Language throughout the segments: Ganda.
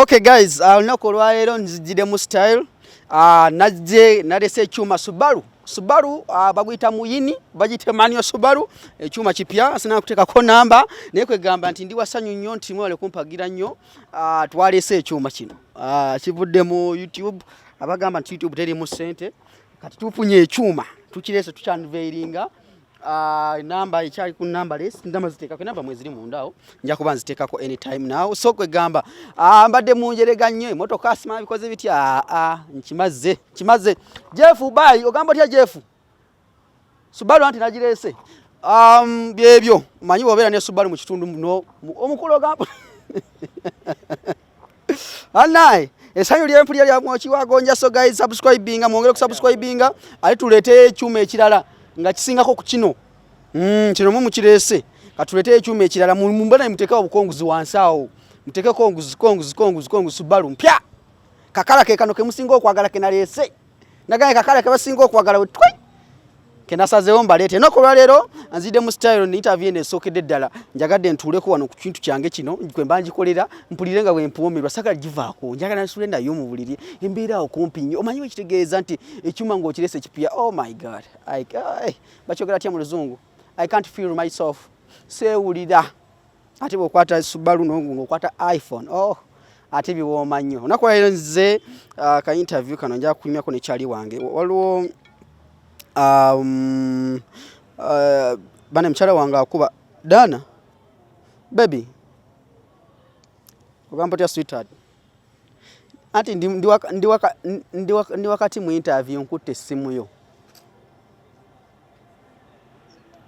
Okay guys, olunaku olwaleero nzijjire mu style. Najje nalese ekyuma Subaru. Subaru baguyita muyini, bagiyita manual Subaru, ekyuma kipya sina kuteekako namba, naye kwegamba nti ndi wasanyu nnyo nti mwebale kumpagira nnyo. Twalese ekyuma kino. Kivudde mu YouTube, abagamba nti YouTube terimu ssente, kati tufunye ekyuma tukirese tukyanveiringa. Namba ekyali ku namba less, namba ziteekako namba mweziri munda awo, nja kuba nziteekako anytime now. So kwegamba mbadde munjerega nnyo, emotoka asima bikoze bitya? Nkimaze nkimaze. Jeff, bye. Ogamba otya Jeff? Subaru anti nagireese. Byebyo omanyi bw'obeera ne Subaru mu kitundu muno omukulu ogamba anaye essanyu lyempulira lya mwoki wagonja. So guys, subscribinga, mwongere kusubscribinga, ate tuleete ekyuma ekirala nga kisingako ku kino. Kino mu mukireese, katuleete ekyuma ekirala. Mumbona muteekewo obukonguzi wansi awo, muteeke konguzi konguzi konguzi konguzi. Subaru mpya, kakala ke kano kemusinga okwagala kenaleese. Nagaye kakala kebasinga okwagala wetwe kenasazeewo mbaleete. Ennaku olwaleero nzidde mu style ne interview eno esookedde ddala. Njagadde ntuuleko wano ku kintu kyange kino kwe mba ngikolera, mpulire nga bwe mpoomerwa. Sagala givaako, njagala nsule nayo mu buliri, embeera awo kumpi nnyo. Omanyi ekitegeeza nti ekyuma ng'okirese kipya? Oh my God, bakyogera tya mu Luzungu? I can't feel myself, seewulira. Ate bw'okwata Subaru ng'okwata iPhone, oh, ate biwooma nnyo. Olunaku olwaleero nze ka interview kano nja kunyumyako ne kyali wange. Waliwo bane mukyala wange akuba Dana. Baby, ogamba otya sweetheart? Anti ndi wakati mu interview, nkutte essimu yo.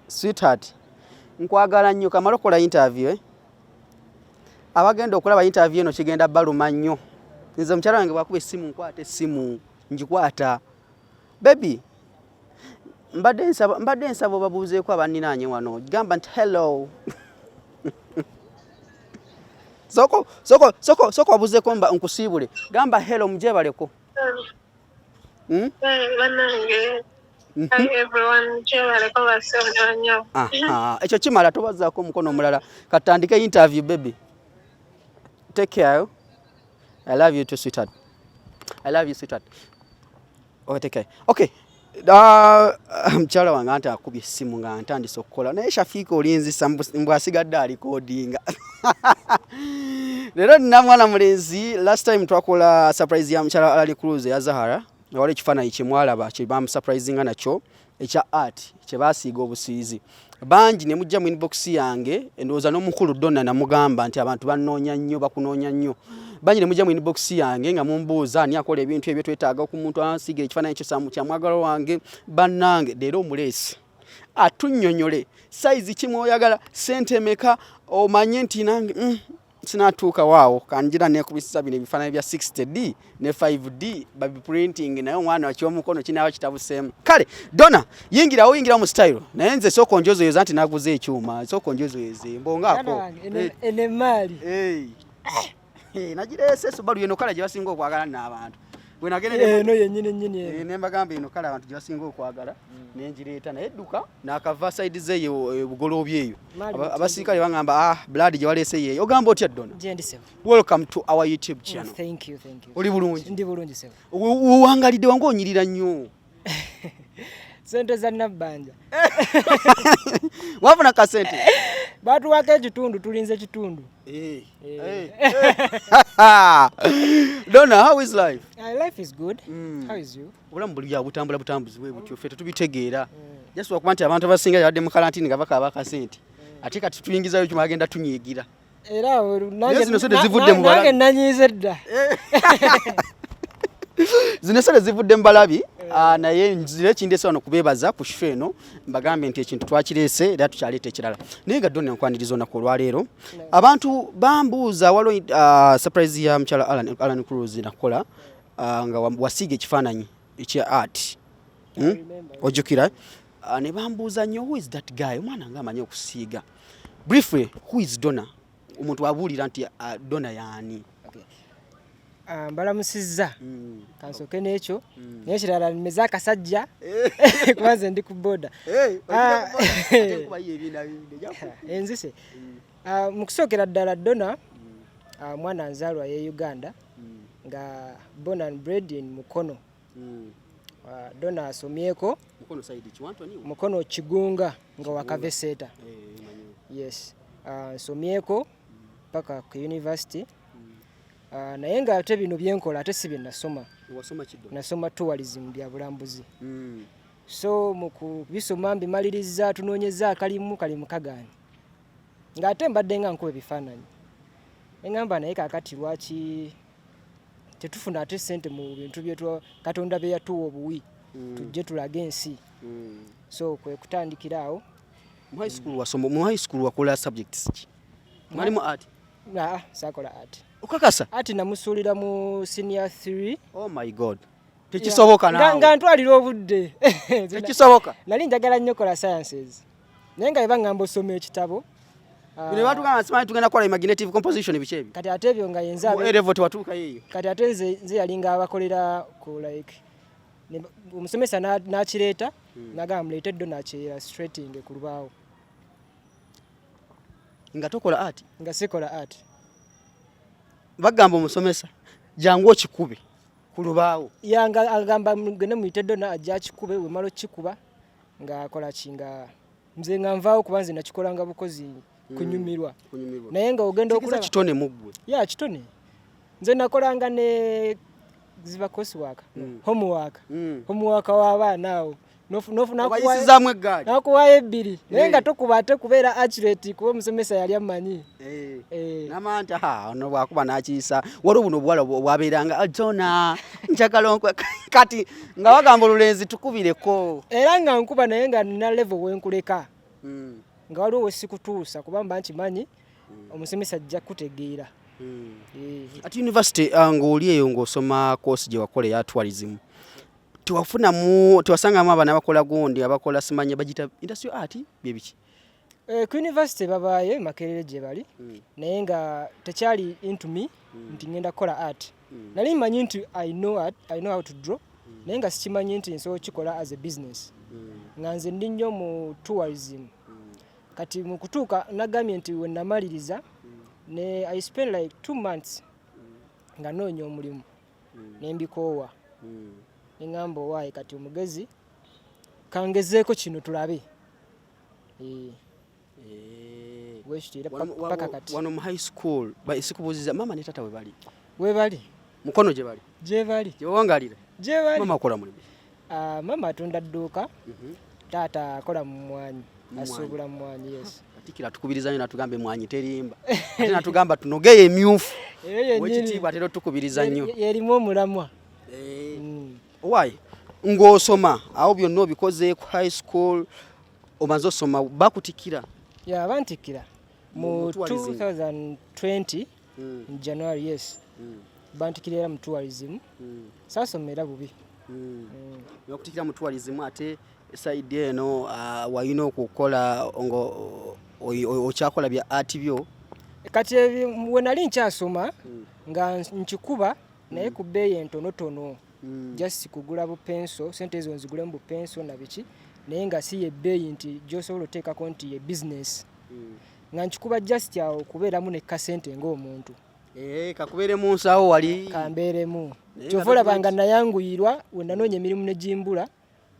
Sweetheart, nkwagala nnyo. Kamala okukola interview, eh? Abagenda okulaba interview eno kigenda baluma nnyo. Nze mukyala wange bwakuba essimu nkwata essimu, ngikwata. Baby, mbadde nsaba obabuuzeeko abanninaanye wano, gamba nti hello. Soko soko soko soko obuuzeeko mba nkusiibule, gamba hello mujebaleko. Bannange. Hi everyone, kyebaleko basebo nnyo. Aha, ekyo kimala, tobazaako omukono omulala. Katandike interview. Baby, take care. I love you too, sweetheart. I love you, sweetheart. Okay, take care. Okay. Mukyala wange anti akubye essimu nga ntandise okukola, naye Shafiika olinzisa mbw asigadde alikodinga. Leero nina mwana mulenzi. Last time twakola surprise ya mukyala Alali Cruz eya Zahara, nga waliwo ekifaananyi kyemwalaba kye bamusurprisinga nakyo ekya art kye basiiga obusiizi bangi, ne mujja mu inbox yange. Endowooza n'omukulu Donna namugamba nti abantu bannoonya nnyo, bakunoonya nnyo bangi, ne mujja mu inbox yange nga mumbuuza ani akola ebintu ebyo, twetaaga ku muntu ansiiga ekifaananyi ekyo kya mwagalwa wange. Bannange, leero omuleesi atunnyonnyole size ki mw'oyagala, sente meka, omanye nti nange sinatuuka waawo kanjira nekubisiza bino ebifaananyi bya 60D ne 5D babiprinting, naye omwana wakyomukono kinaaba kitabuseemu. Kale Donna, yingirawo, yingirawo mu style, naye nze sooka onjozoyoza nti naguze ekyuma, sooka onjozoyeze mbongaako. Eno emaali. Nagireese Subaru yeno kala gye basinga okwagala nno abantu. Bwe nagenda eno yennyini nnyini eno. Ne mbagamba eno kala abantu gye basinga okwagala, nengireeta naye edduka nakava side zeeyo ebugoloobi eyo. Maali. Abasirikale baŋŋamba, ah, blood gye waleese yeeyo. Ogamba otya Donna? Gyendi sebo. Welcome to our YouTube channel. Thank you, thank you. Oli bulungi? Ndi bulungi sebo. Owangalidde wange, onyirira nnyo. Sente za nabbanja. Wafuna kasente? Batuwako ekitundu, tulinze kitundu. Eh. Donna, how is life? Life is good. How is you? Obulamu buli butambula butambuzi bwe butyo, ffe tetubitegeera, just lwakuba nti abantu abasinga yabadde mu karantini nga bakaaba akasente, ate kati tuyingizayo kyuma agenda tunyiigira. Era Naye zino sente zivudde mu nange balabi. Nanyiize dda. Zino sente zivudde mu balabi. Ah, naye nzire ekindese wano kubeebaza ku show eno, mbagambye nti ekintu twakireese era tukyaleeta ekirala. Naye nga Donna, nkwaniriza olunaku olwaleero. Abantu bambuuza, waliwo surprise ya mukyala Alan Cruz nakukola nga wasiiga ekifaananyi ekya art. Remember. Ojjukira? Ne bambuuza nnyo, who is that guy, omwana nga amanyi okusiiga. Briefly, who is Donna? Omuntu abuulira nti Donna yaani? Ah, mbalamusizza, kansooke n'ekyo, naye ekirala mmeze akasajja kuba nze ndi ku boda. Ah. Enzise. Ah, mu kusookera ddala Donna Mwana nzaalwa ye Uganda, nga born and bred in Mukono. Dona asomyeko. Mukono side Kiwantoni? Mukono Kigunga, nga wakaveseeta. Eh, manyi. Yes, nsomyeko paka ku university, naye nga ate bino byenkola ate si bye nasoma. Wasoma kiddo? Nasoma tourism, bya bulambuzi. So mu kubisoma mbimaliriza, tunoonyeza akalimu kalimu kagaanyi, ng'ate mbadde nga nkuba ebifaananyi, eŋŋamba naye kaakati lwaki tetufuna ate ssente mu bintu bye Katonda bye yatuwa obuwi, tujje tulage ensi? So kwe kutandikira awo. Mu high school wasoma, mu high school wakola subjects ki? Mwalimu art? Aa, saakola art. Okakasa? Art namusuulira mu senior 3. Oh my God, tekisoboka. Nga Naawe. ntwalira obudde. Tekisoboka. Nali njagala nnyo kola sciences, naye nga bwe baŋŋamba osoma ekitabo, Bino batugamba simanyi tugenda kukola imaginative composition, biki ebyo. Kati ate ebyo nga yenze Mu A level tewatuukayo eyo? Kati ate nze yalinga abakolera ku like omusomesa n'akireeta n'agamba muleete ddo n'aki illustrating ku lubaawo. Nga tokola art? Nga sikola art. Bagamba omusomesa jangu okikube ku lubaawo? Yanga agamba mugende muyite ddo ajja akikube, wemala okukikuba ng'akola ki, nga nze nga nvaawo, kuba nze nakikolanga bukozi kunyumirwa. Kunyumirwa. Naye nga ogenda Tegeeza okulaba kitone mu ggwe. Ya, kitone. Nze nakolanga ne ziba coursework, homework, homework w'abaana awo. Obayisizaamu eggaali. Nakuwaayo ebbiri, naye nga tokuba ate kubeera accurate, kuba omusomesa yali amanyi. Eh. Nama nti ha ono bwakuba n'akiyisa, waliwo buno obuwala obwabeeranga, "Ah, Jona njagala onkwe," kati nga bagamba olulenzi tukubireko. Era nga nkuba, naye nga nina level wenkuleka, nga waliwo wesikutuusa, kuba mba nkimanyi omusomesa ajja kutegeera. Ati university, ng'oli eyo ng'osoma course gye wakola eya tourism, tewafunamu, tewasangamu abaana abakola gundi, abakola simanya bagita industrial art, byebiki? Ku university babaayo, Makerere gye bali, naye nga tekyali into me nti ngenda kukola art. Nali mmanyi nti I know art, I know how to draw, naye nga sikimanyi nti nsobola okukikola as a business, nga nze ndi nnyo mu tourism. Kati mu kutuuka nagambye nti we namaliriza ne I spend like 2 months nga noonya omulimu, ne mbikoowa, ne ŋŋamba owaaye kati omugezi kangezeeko kino tulabe. Bwekityo era paka kati. Wano mu high school sikubuuziza maama ne tata we bali? Webali. Mukono gye bali? Gye bali. Gye bawangalira? Gye bali. Maama akola mulimu? Ah, maama atunda dduuka, taata akola mu mmwanyi. Mu Asuubula mmwanyi, yes. Katikiro atukubiriza nnyo natugamba emwanyi terimba, ate natugamba tunogeyo emyufu. Eyo yennyini. Wekitiibwa atera otukubiriza nnyo. Yerimu omulamwa. Owaaye ng'osoma awo byonna obikoze ku high school, omaze osoma bakutikira? Ya, bantikkira mu Mu tourism. 2020 in January, yes. Bantikira era mu tourism, saasoma era bubi. Bakutikira mu tourism, ate side eno, walina okukola nga okyakola bya art byo? Kati we nali nkyasoma nga nkikuba, naye ku bbeeyi entonotono, just kugula bupenso, sente ezo nzigulemu bupenso na biki, naye nga si yebbeeyi nti gy'osobola oteekako nti ye business, nga nkikuba just awo kubeeramu ne kasente ng'omuntu. Eh, kakubeere mu nsawo wali. Kambeeremu. Naye Kyova nga olaba nga tokimanyi. nayanguyirwa we nanoonya emirimu ne gimbula,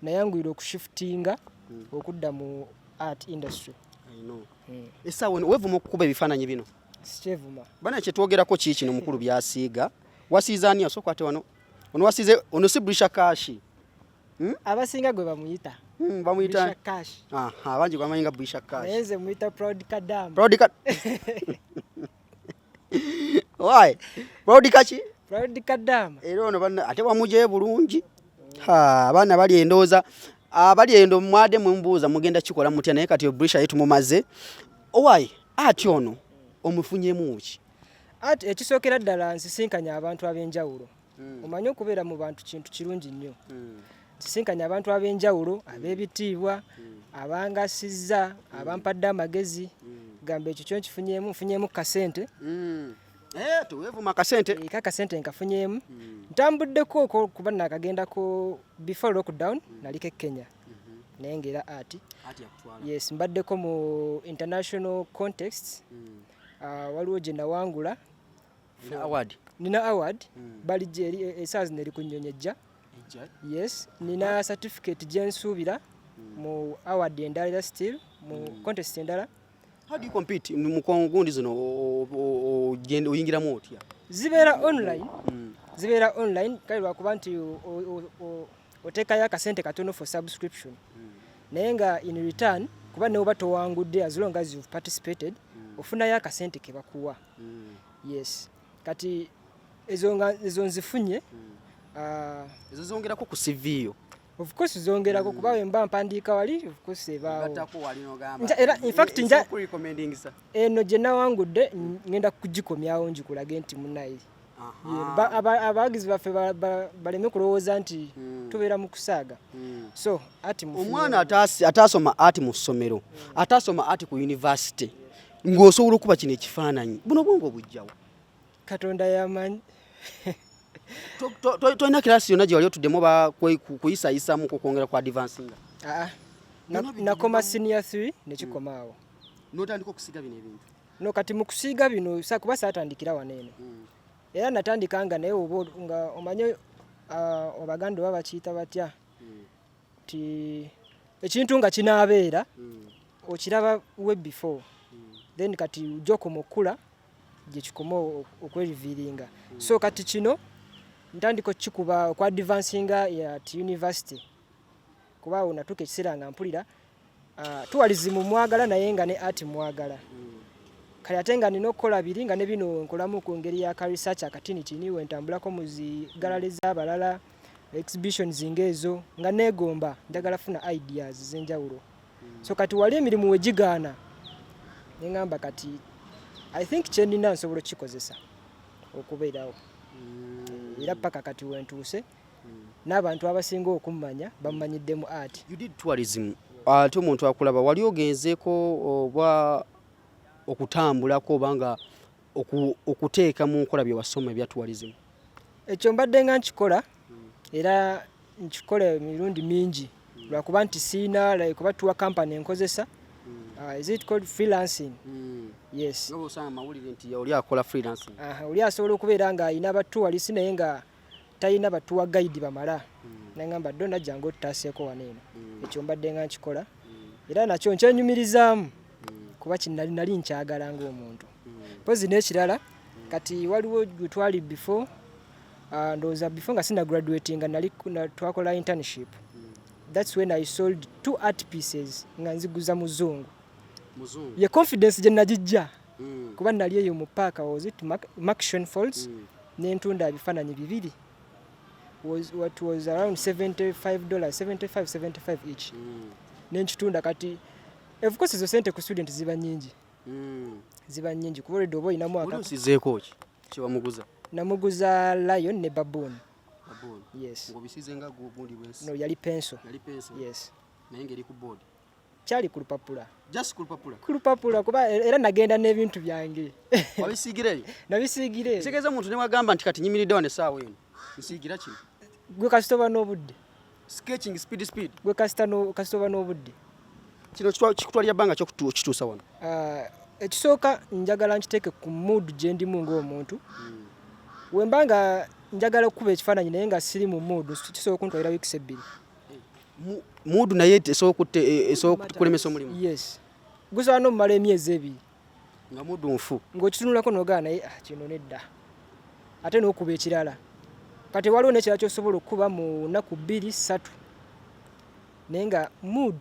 nayanguyirwa okushiftinga okudda mu art industry. I know. Essaawa eno weevuma okukuba ebifaananyi bino? Sikyevuma. Bana kyetwogerako ki kino mukulu byasiiga, wasiize ani? Osooka ate wano ono wasiize, ono si Brisha Cash? Abasinga gwe bamuyita. Bamuyita Brisha Cash. Aha, abangi bamanyi nga Brisha Cash. Naye nze muyita Proud Kadam. Proud ka Why? Proud kaki? Proud Kadam. Era ono banna ate wamugyeyo bulungi. Ha, abaana bali endowooza abali endo mwade mumbuuza mugenda kikola mutya, naye kati Brisha ye tumumaze. Owai ati ono omufunyemu ki? Ati ekisookera ddala nsisinkanya abantu ab'enjawulo. Omanyi okubeera mu bantu kintu kirungi nnyo. Nsisinkanya abantu ab'enjawulo, ab'ebitiibwa, abangasizza, abampadde amagezi. Gamba ekyo kyo nkifunyeemu, nfunyeemu kasente. Eh, tuweevuma kasente. Eka akasente nkafunyeemu. Ntambuddeko okwo kuba nakagendako before lockdown, naliko e Kenya, naye ng'era art. Ati yakutwala. Yes, mbaddeko mu international context. Waliwo gye nawangula. Award? Nina award. Balijja eri esaawa zino, eri ku nnyonyi ejja. Yes, nina certificate gyensuubira mu award endala, era still mu contest endala. How do you compete mu gundi zino? Oyingiramu otya? Zibeera online. Zibeera online, kale lwakuba nti oteekayo akasente katono for subscription, naye nga in return, kuba ne oba towangudde, as long as you've participated, ofunayo akasente ke bakuwa. Yes, kati ezo nga ezo nzifunye. Ah, Ezo zongerako ku CV yo? Of course zongerako, kuba we mba mpandiika wali, of course ebaawo. Gattako wali n'ogamba, Era, in fact, Recommendingisa. Eno gye nawangudde, ngenda kugikomyawo ngikulage nti munaye. Abawagizi baffe baleme kulowooza nti tubeera mu kusaaga. So ati Omwana ataasoma art mu ssomero, ataasoma art ku university, ng'osobola okuba kino ekifaananyi, buno bwongo obujjawo? Katonda yamanyi. Tolina kirasi yonna gye wali otuddemu oba kuyisayisamu kwongera ku advancinga? Aa, Byonna bijjudde. Nakoma senior 3 nekikoma awo. N'otandika okusiga bino ebintu? No, kati mu kusiiga bino kuba saatandikira wano eno, era natandika nga naye oba nga omanye, Abaganda oba bakiyita batya, ti ekintu nga kinaabeera okiraba we before then. Kati gyokoma okukula gye kikoma okwerevealinga. So kati kino ntandika okukikuba okwadvancinga at university, kuba awo natuuka ekiseera nga mpulira tourism mwagala, naye nga ne art mwagala. Kale ate nga nina okukola biri nga ne bino nkolamu ku ngeri ya ka research akatinitini, we ntambulako mu zi gallery z'abalala, exhibitions ng'ezo, nga neegomba njagala funa ideas ez'enjawulo. So kati wali emirimu we gigaana, ne ŋŋamba kati I think kyenina nsobola okukikozesa okubeerawo. Era paka kati wentuuse, n'abantu abasinga okummanya bammanyidde mu art. You did tourism, ate omuntu akulaba wali ogenzeeko oba okutambulako oba nga okuteeka mu nkola bye wasoma ebya tourism? Ekyo mbadde nga nkikola, era nkikola emirundi mingi, lwakuba nti siina like oba tour company enkozesa. Is it called freelancing? Yes. Nga bw'osanga amawulire nti oli akola freelancing. Aha, oli asobola okubeera nga alina ba tourist naye nga talina ba tour guide bamala, nagamba donna jangu otutaaseeko wano eno. Ekyo mbadde nga nkikola, era nakyo nkyenyumirizaamu kuba kinali nali nkyagala ng'omuntu. Mpozi n'ekirala, kati waliwo gwe twali before, ndowooza before nga sina graduatinga, nali twakola internship. That's when I sold two art pieces nga nziguza muzungu. Muzungu? Ye confidence gye nagijja, kuba nali eyo mu paaka, was it Murchison Falls, nentunda ebifaananyi bibiri, was what was around $75, 75 75 each, nenkitunda. Kati of course ezo sente ku student ziba nyingi. Ziba nyingi kuba already oba olinamu Oli osizeeko ki kyewamuguza? Namuguza lion ne baboon. Baboon? Yes. Ng'obisize nga gundi bwensi? No, yali pencil. Yali pencil? Yes. Naye ng'eri ku board? Kyali ku lupapula. Just ku lupapula? Ku lupapula, kuba era nagenda n'ebintu byange. Wabisiigira eyo? Nabisiigira eyo. Kitegeeza omuntu ne wagamba nti kati nyimiridde wano essaawa eno nsiigira kino? Gwe kasita oba n'obudde. Sketching speed speed. Gwe kasita kasita oba n'obudde. Kino kikutwalira bbanga ki okituusa wano? Ah, ekisooka njagala nkiteeke ku mood gye ndimu ng'omuntu. Wemba nga njagala okukuba ekifaananyi naye nga siri mu mood, kisobola okuntwalira weeks 2. Mood naye esobola okulemesa omulimu? Yes, gusobola n'omumala emyezi 2. Nga mood nfu? Ng'okitunulako n'ogaa naye, ah, kino nedda, ate n'okuba ekirala. Kati waliwo n'ekirala ky'osobola okukuba mu nnaku 2 3, naye nga mood.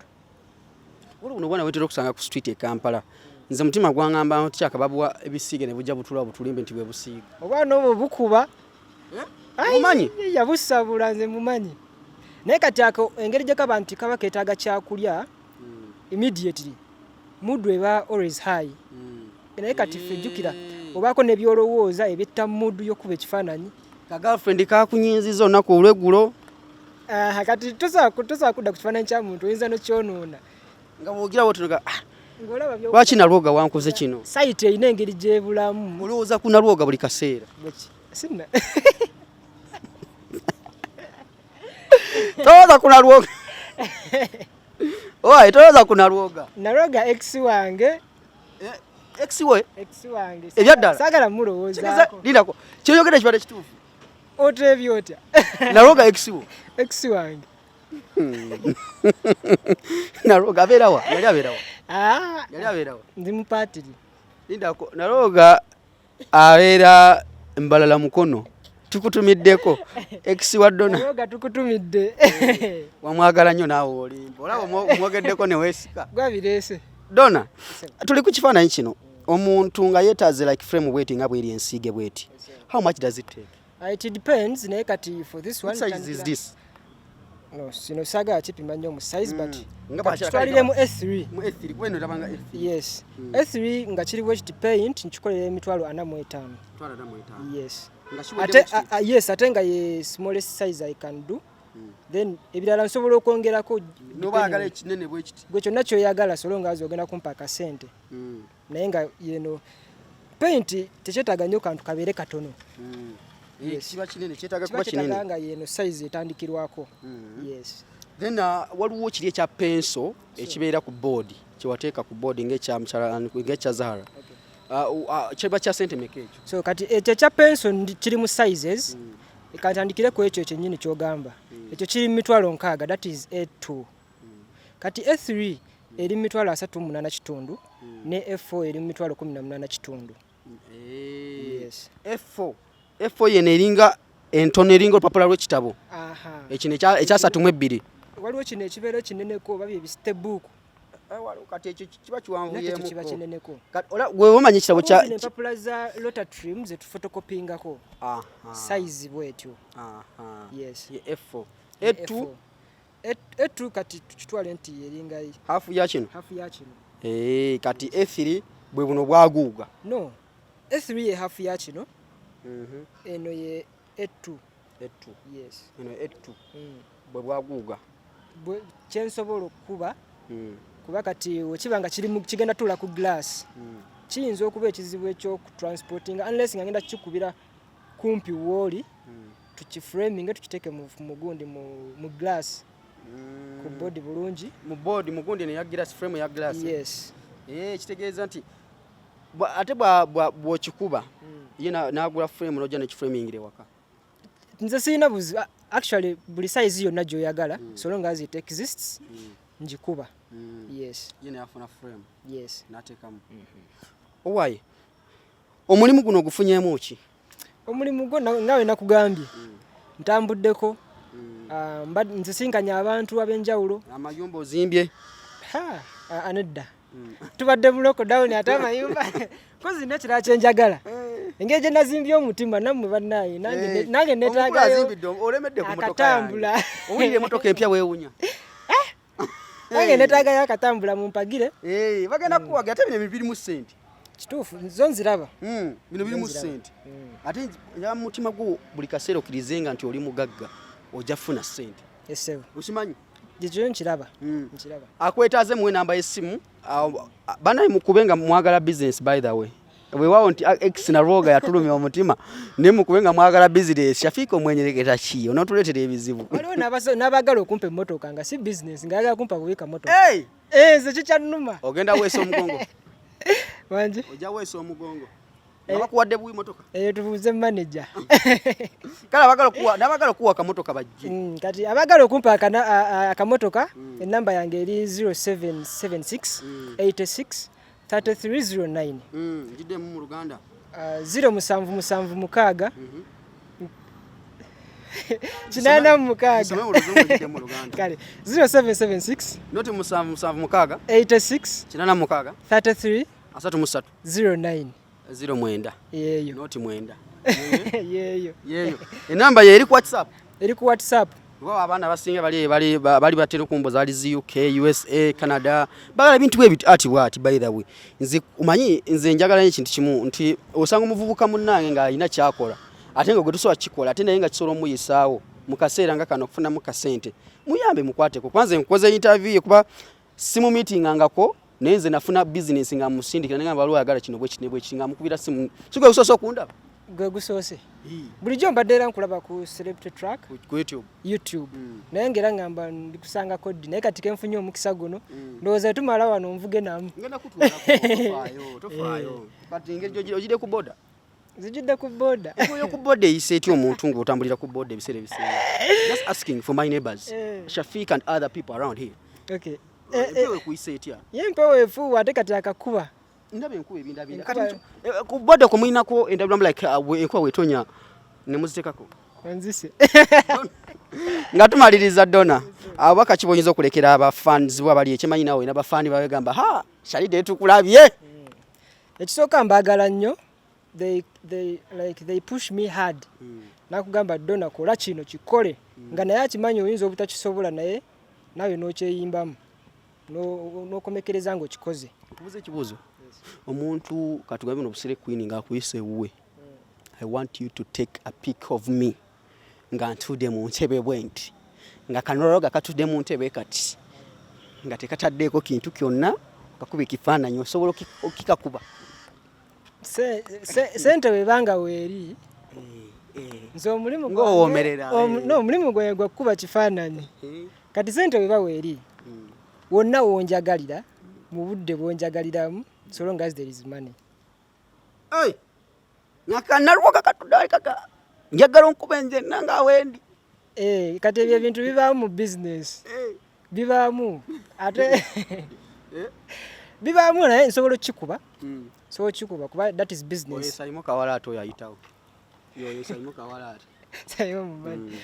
Waliwo buno obwana bwetera okusanga ku street e Kampala, nze mutima gwaŋŋamba nti kyakababuwa ebisiige ne bujja butula butulimbe nti bwe busiiga. Obwana obwo bukuba. Ai, Omumanyi? Yabusabula, nze mumanyi, naye kati ako engeri gye kaba nti kaba keetaaga kyakulya immediately, mood eba always high. Naye kati ffe jjukira obaako nebyolowooza ebitta mood y'okuba ekifaananyi. Ka girlfriend kakunyinziza olunaku olweggulo. Aha, kati tosobola kudda ku kifaananyi kya muntu, oyinza nokyonoona. Nga bw'ogira wotunoga, ah, ng'olaba lwaki Nalwoga wankoze kino? Site erina engeri gyebulamu. Olowooza ku Nalwoga buli kaseera? Sinna. Tolowooza ku Nalwoga? Owaye, tolowooza ku Nalwoga? Nalwoga ex wange. Ex we? Ex wange. Ebyaddala? Saagala mulowoozaako. Lindako, kyoyogera kibadde kituufu? Oteebye otya? Nalwoga ex wo? Ex wange. Nalwoga abeerawa? Yali abeerawa? Ah, Yali abeerawa? Ndi mupatiri. Lindako, Nalwoga abeera Mbalala Mukono. Tukutumiddeko ex wa Dona. Nalwoga tukutumidde. Wamwagala nnyo naawe olimba. Olaba omwogeddeko ne weesika. Gwabireese. Dona, tuli ku kifaananyi kino. Omuntu nga yeetaaze like frame bweti nga bweri ensiige bweti. How much does it take? It depends, naye kati for this one What size is this? No, sino saagala kipima nnyo mu size, but Nga kati bw'akyala kitwaliremu A3. Mu A3, kuba eno erabanga A3. Yes. A3 nga kiri bwe kiti paint nkikolera 45,000. 45,000. Yes. Nga kiwedde Ate mu kiti? Yes, ate nga ye smallest size I can do. Then ebirala nsobola okwongerako N'oba ayagala ekinene bwe kiti. Gwe kyonna ky'oyagala so long as ogenda kumpa akasente. Naye nga yeno paint tekyetaaga nnyo kantu kabeere katono. Yes. Kiba kinene, kyetaaga Kiba kuba kyetaaga kinene. nga yeno size etandikirwako. Yes. Then waliwo kiri ekya pencil ekibeera ku board, kyewateeka ku board ng'ekya mukyala ng'ekya Zahara. Kiba kya sente meka ekyo? So kati ekyo ekya pencil kiri mu sizes. Kantandikire ku ekyo kyennyini ky'ogamba. Ekyo kiri mu 60,000, that is A2. Kati A3 eri mu 38,500 ne A4 eri mu 18,500. Yes. A4. A4 yeno eringa entono, eringa olupapula lw'ekitabo. Aha. Ekino ekya 32. Waliwo kino ekibeera ekineneko oba bye bisite book. Kati ekyo kiba Nakyo kiwanvuyemu. kiba kineneko. Gwe omanyi ekitabo kya Waliwo zino empapula za Rotatrim ze tufotokopingako. Size bwetyo. Yes. Ye A4. Ye A2? A4. A2 kati tukitwale nti eringa Half ya kino. Half ya kino. Kati A3 bwe buno bwaguuga. No. A3 ye half ya kino. Eno ye A2. A2. Yes. Eno A2. Bwe bwaguuga. Bwe kyensobola okukuba. Kuba kati wekiba nga kiri kigenda tuula ku glass. Kiyinza okuba ekizibu eky'okutransportinga unless nga ngenda kukikubira kumpi wooli. Tukiframinge tukiteeke mu gundi mu glass. Ku board bulungi. Mu board mu gundi eno ya glass, frame ya glass. Yes. Kitegeeza nti ate bw'okikuba, ye n'agula frame n'ojja n'ekiframingira ewaka. Nze sirina buzibu. Actually buli size yonna gy'oyagala, so long as it exists, ngikuba. Yes. Ye n'afuna frame. Yes. N'ateekamu. Owaaye, omulimu guno ogufunyeemu ki? Omulimu gwo nga bwe nakugambye, ntambuddeko, nsisinkanye abantu ab'enjawulo. Amayumba ozimbye? Ha, nedda. Tubadde mu lockdown ate amayumba. Kozi n'ekirala kye njagala. Engeri gye nazimbye omutima nammwe bannaaye, nange Omukulu neetaagayo azimbidde, olemedde ku mmotoka yange. akatambula. Owulira emmotoka empya weewunya. Nange neetaagayo akatambula mumpagire. Bagenda kukuwagira ate bino birimu ssente. Kituufu, zo nziraba. Bino birimu Nziraba. ssente. Ate njagala mu mutima gwo buli kaseera okkirizenga nti oli mugagga, ojja kufuna ssente. Essebo. Okimanyi? Ekyo nkiraba. Nkiraba. Akwetaaze muwe namba y'essimu. Banaye mukube nga mwagala business, by the way. Weewaawo nti ex Nalwoga yatulumya omutima, naye mukube nga mwagala business. Shafiika omwenyereketa ki onootuleetera ebizibu. Waliwo n'abaagala okumpa emmotoka nga si business, ng'ayagala kumpa bubi kamotoka. Hey! Nze kikyannuma. Ogenda weesa omugongo. Wangi? Ojja weesa omugongo. Nga bakuwadde buwi motoka. Tubuuze manager. Kale n'abaagala okuwa akamotoka bajje. Kati abaagala okumpa akamotoka, ennamba yange eri 0776 86 3309. Ngiddemu mu Luganda. 0776 86. Nsome mu Luzungu, ngiddemu mu Luganda. Kale, 0776 Noti 776 86 86 33 33 09. 09. Yeeyo. Noti 9. Yeeyo. Yeeyo. Enamba ye eri ku WhatsApp. Eri ku WhatsApp. Kuba abaana abasinga bali batera okumbuuza bali zi UK, USA, Canada, bagala ebintu bwe biti ati bwati. By the way, nze omanyi nze njagala nnyo ekintu kimu nti osanga omuvubuka munnange ng'alina ky'akola ate nga gwe tusobola kukikola ate naye nga kisobola omuyisaawo mu kaseera nga kano okufunamu kasente, muyambe mukwateko. Kuba nze nkoze interview ye kuba simu meetingangako, naye nze nafuna business nga musindikira, naye nga waliwo ayagala kino bwe kiti ne bwe kiti nga mukubira simu. Si gwe gusoose okundaba? Gwe gusoose. Bulijjo mbadde era nkulaba ku Celebrity Track ku YouTube, YouTube. Naye ngera ngamba ndikusangako ddi, naye kati kenfunye omukisa guno, ndowooza tumala wano nvuge namu. Ngenda kutwalako, tofaayo, tofaayo. Kati engeri ogidde ku boda? Zijjudde ku boda. Oyo ku boda eyise etya omuntu ng'otambulira ku boda ebiseera ebisinga? Just asking for my neighbors, Shafiq and other people around here. Okay. Empewo ekuyise etya? Ye empewo efuuwa, ate kati akakuba. Ndaba enkuba ebindabinda. Enkuba- Kati ku boda kwe mulinako endabiramu, like enkuba wetonya ne muzitekako? Onzise. Nga tumaliriza, Dona, ababaka ki boyinza okulekera abafans bo abali ekimanyi naawe n'abafaani bawe gamba ha Shalide tukulabye? Ekisooka, mbaagala nnyo. They, like, they push me hard. Nakugamba, "Dona, kola kino, kikole," nga naye akimanyi oyinza obutakisobola, naye naawe n'okyeyimbamu, n'okomekereza ng'okikoze. Nkubuuza ekibuuzo. Omuntu katugambe nobusire queen ng'akuyise ewuwe, "I want you to take a pic of me nga ntudde mu ntebe bwe nti, nga kanologa katudde mu ntebe kati nga tekataddeeko kintu kyonna, kakuba ekifaananyi," osobola okikakuba? Sente webanga weeri, nze omulimu gwange- Ng'owoomerera, no, omulimu gwange gwa kukuba kifaananyi. Kati sente weba weeri, wonna wonjagalira, mu budde bwonjagaliramu, so long as there is money. Hey! Nga kanalwoga katudde kaka njagala onkuba nze nanga wendi. Eh, kati ebyo ebintu bibaamu mu business, bibaamu, ate bibaamu, naye nsobola okukikuba, nsobola okukikuba kuba that is business. Oyo Kawala ate oyo ayitawo, yoyo Saimo Kawala ate. Saimo mumanyi.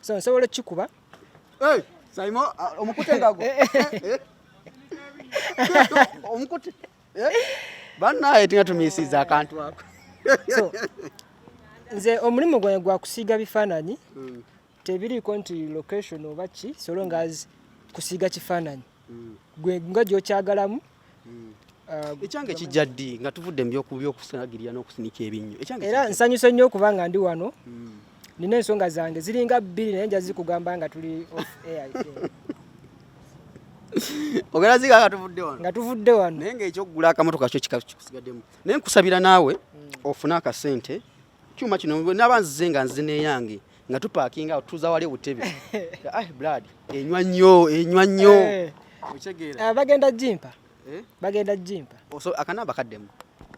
So nsobola okukikuba. Hey, Saimo, omukute ngago. Omukute. Bannaye tinga tumisiza akantu ako. So nze omulimu gwange gwa kusiiga bifaananyi, tebiriiko nti location oba ki, so long as kusiiga kifaananyi gwe nga gyokyagalamu. Ekyange kijja ddi nga tuvudde mu byokusagirira n'okusinika ebinnyo? Ekyange Era kijja. nsanyuse nnyo okuba nga ndi wano. Nina ensonga zange ziringa bbiri, naye nja zikugamba nga tuli off air, I think. Ogenda ziga nga tuvudde wano? Nga tuvudde wano. Naye ng'ekyokugula akamotoka kyo kikusigaddemu. Naye nkusabira naawe ofune akasente. Kyuma kino bwe naba nzize nga nzize n'eyange nga tupaakinga awo, tutuuza wali obutebe. Ah, blood enywa nnyo, enywa nnyo. Okitegeera? Ah, bagenda jimpa. Eh? Bagenda jimpa. So akanamba kaddemu.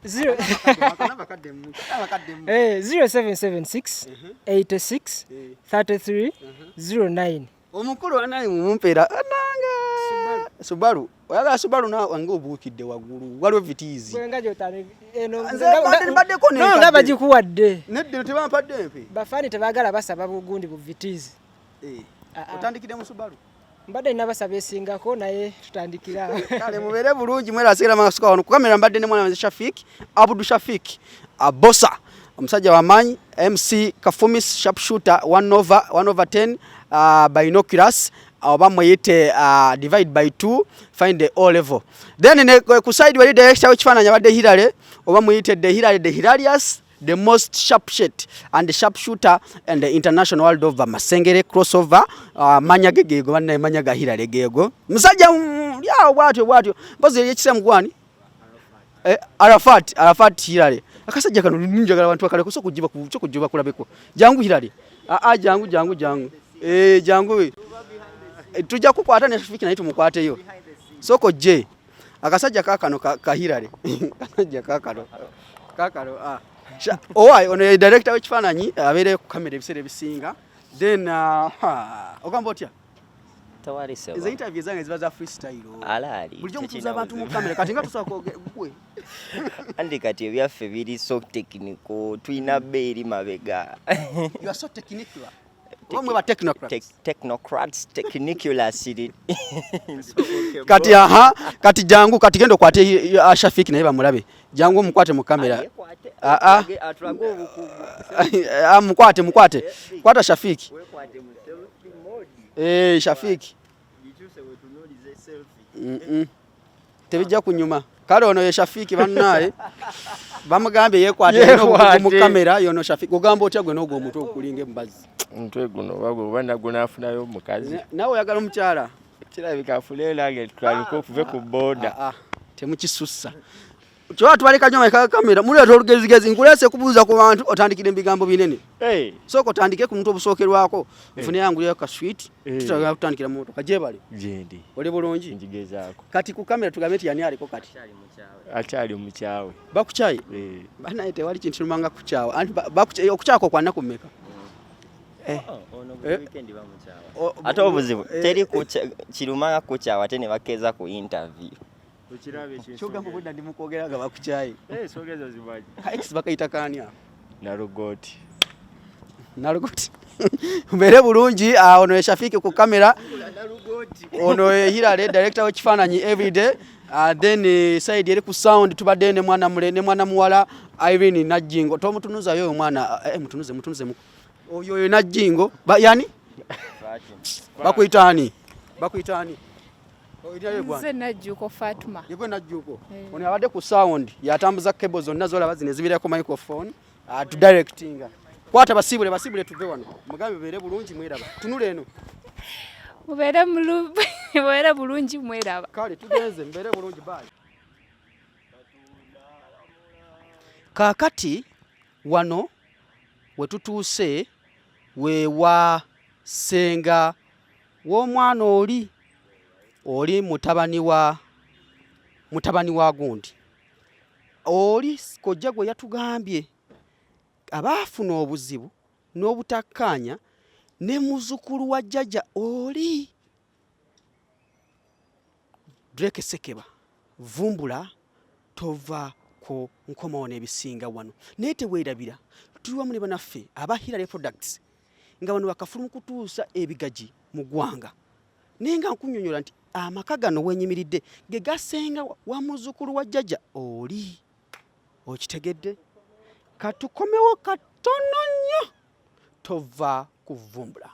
Zero. Akanamba kaddemu. Akanamba kaddemu. 0776 86 33 09. Omukulu anaye mumumpeera ananga Subaru, oyagala Subaru naawe nga obuukidde waggulu, waliwo Vitz. Gwe nga gyotano eno. Nze mbaddeko No, n'enkadde. nga bagikuwadde. Nedda, tebampadde mpe. Bafaani tebaagala, basaba bugundi bu Vitz. Ah, ah. Otandikidde mu Subaru. Mbadde nina basaba esingako, naye tutandikira awo. Kale mubeere bulungi mwera asigala masuka wano ku kamera. Mbadde ne mwana wange Shafik Abudu Shafik Abosa, omusajja w'amaanyi, MC Kafumis sharpshooter, 1 over 1 over 10, binoculars oba muyite divide by 2, find the O level. Then ne ku side wali director w'ekifaananyi abadde Hilary, oba muyite the Hilary, the Hilarious, the most sharp shit and the sharp shooter and the international world over Masengere crossover. Manya ge geego bannaye, manya ga Hilary geego. Musajja lyawo bwatyo bwatyo, mpozi eri ekisemu gwani. Arafat, Arafat Hilary. Akasajja kano njagala abantu bakaleko, so kujiba cyo kujiba kulabeko. Jangu Hilary. Ah ah, jangu, jangu, jangu. Jangu. Tujja kukwata ne Shafiki naye tumukwateyo. Soko je. Akasajja kakano ka Hilary. Akasajja kakano. Kakano ah. Owai ono ye director w'ekifaananyi, abeere ku kamera ebiseera ebisinga. Then ha, ogamba otya? Tewali sebo. Ezo interview zange ziba za freestyle. Alaali. Bulijjo mutuuza Tekirina abantu mu buzibu. kamera, kati nga tusobola kwogera gwe. Andi kati ebyaffe biri so technical, tulina bbe eri mabega. You are so technical. Oba mwe ba technocrats. Technocrats, technicularly. Kati aha, kati jangu, kati genda okwate Shafiki naye bamulabe. Jangu omukwate mu kamera. Ah ah. Atulage obukugu. Ah, mukwate, mukwate. Kwata Shafiki. Wekwate mu selfie mode. Shafiki. Gikyuse wetunuulize selfie. Tebijja kunyuma. Kale ono ye Shafiki bannaye. Bamugambye yeekwate alina obukugu mu Yeekwate. kamera. Yono Shafiki. Ogamba otya gwe n'ogwo omutwe ogulinga embazzi? Omutwe guno oba gwe oba nagwo naafunayo omukazi. Naawe oyagala omukyala? Kirabika afuneyo nange tutandike okuve ku booda. Ah, ah, temukisussa. Kyoba tubaleka nnyo meka kamera muleeta olugezigezi nkuleese kubuuza ku bantu otandikira ebigambo binene. Hey. Sooka otandike ku muntu obusookerwako nfune yanguleyo ka sweet Eh. tutagala kutandikira mu motoka gyebale. Gyendi. Oli bulungi? Njigezaako. Kati ku kamera tugambe nti yani aliko kati. Akyali mukyawe. Bakukyaye? Eh. Banaye tewali kintu kirumanga kukyawa. Anti okukyako kwa nnaku mmeka? Eh. Ono Eh. weekend bamukyawa. Ate obuzibu eh, teri kirumanga kukyawa ate ne bakeeza ku interview. Okiraba ekintu. Kyogamba obwedda ndi mu kwogera nga bakukyaye. Eh, ensonga ezo zimanyi. Ka ex bakayita kaani ako? Nalugoti. Nalugoti. Mbeere bulungi ah, ono ye Shafiki ku kamera. Ono ye Hilary director w'ekifaananyi everyday. Then side eri ku sound tubadde ne mwana mule ne mwana muwala Irene Najjingo. Tomutunuzayo oyo mwana mutunuze mutunuze mu. Oyo ye Najjingo. Ba, yani? Bakuyita ani? Bakuyita ani? Nze Najjuuko Fatuma. Yegwe Najjuuko. Ono abadde ku sound yatambuza cable zonna zolaba zino ezibeerako microphone atu directinga. Kwata basiibule basiibule tuve wano. Mugambe beere bulungi mweraba. Tunula eno. Mubeere mubeere bulungi mweraba. Kale tugenze mubeere bulungi bye. Kaakati wano we tutuuse we wa ssenga w'omwana oli oli mutabani wa mutabani wa gundi oli kojja gwe yatugambye abaafuna obuzibu n'obutakkaanya ne muzzukulu wa jjajja oli Drake Sekeba vumbula tova ku nkomawo n'ebisinga wano naye teweerabira tuli wamu ne banaffe aba Hillary Products nga bano bakafulu mu kutuusa ebigaji mu ggwanga naye nga nkunnyonnyola nti amaka gano wenyimiridde ge gasenga wa muzzukulu wa jjajja oli okitegedde katukomewo katono nnyo tova kuvumbula.